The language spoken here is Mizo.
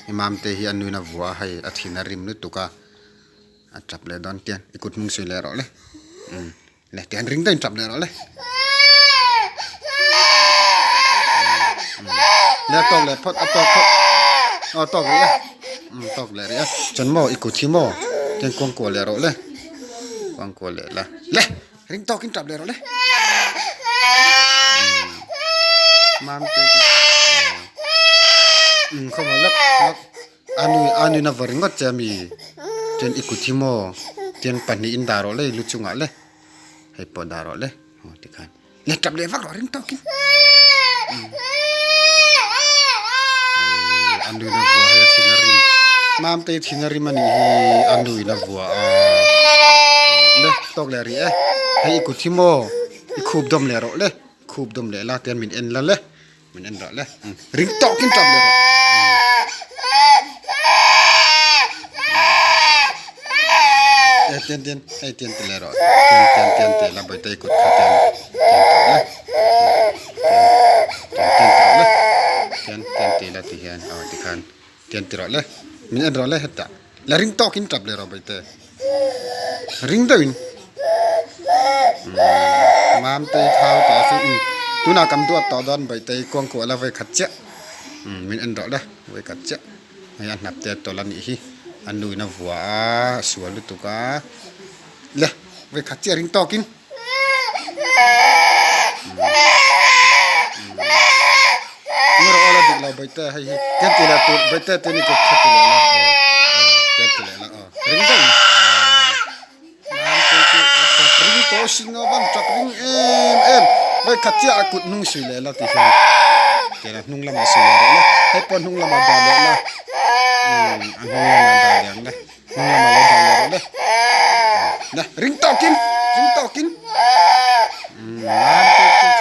Hei Mamte hi a nuin a vua a hei a thin a rim lutuk a a tap leh dawn tiang i kut hnung suih leh rawh le umm le tiang ring deuhin tap leh rawh le umm le a tawk leh phawt a tawk phawt aw a tawk rih a umm tawk leh rih a chuan maw i kut hi maw tiang kuang kuah leh rawh le kuang kuah leh la le ring tawkin tap leh rawh le umm Mamte chu umm khawmah lawk lawk. A nui a nuin a va ringawt che ami chuan i kut hi maw tian pahnihin dah rawh le i lu chungah le hei pawh dah rawh le aw tikhan le tap leh vak rawh ring tawkin a nuin a vua hei a thin a rim mamte i thin a rim anih hi a nuin a vua a le tawk leh rih e hei i kut hi maw i khup dawm leh rawh le khup dawm leh la tian min en la le. Min en rawh le. Ring tawkin tap leh rawh. Eh tian tian hei tian ti leh rawh. Tian tian tian ti la bawihtei kut kha tian tian tawh le. Tian tian ti rawh le. Tian tian ti la ti hian aw ti khan tian ti rawh le. Min en rawh le hetah. La ring tawkin tap leh rawh bawihtei. Ring deuhin Mamtei thau tawh chu tunah kan duat tawh dawn Bawihtei kuangkuah la vawi khat chiah min en rawh le vawi khat chiah hei a hnap te a tawlh a nih hi a nu in a vua a a sual lutuk a le vawi khat chiah ring tawkin. Ngawr aw la dik lo Bawihtei hei hi tian ti leh tur Bawihtei te ni kut kha ti leh la aw aw tian ti leh la aw ring daih in nan te chu a tap ring tawh sin a van tap ring em em vawi khat chiah a kut hnung sui leh la ti hian tian a hnung lamah sui leh rawh la hei pawh hnung lamah dah leh la umm a hnung lamah dah leh ang le hnung lamah lo dah leh rawh le le ring tawkin.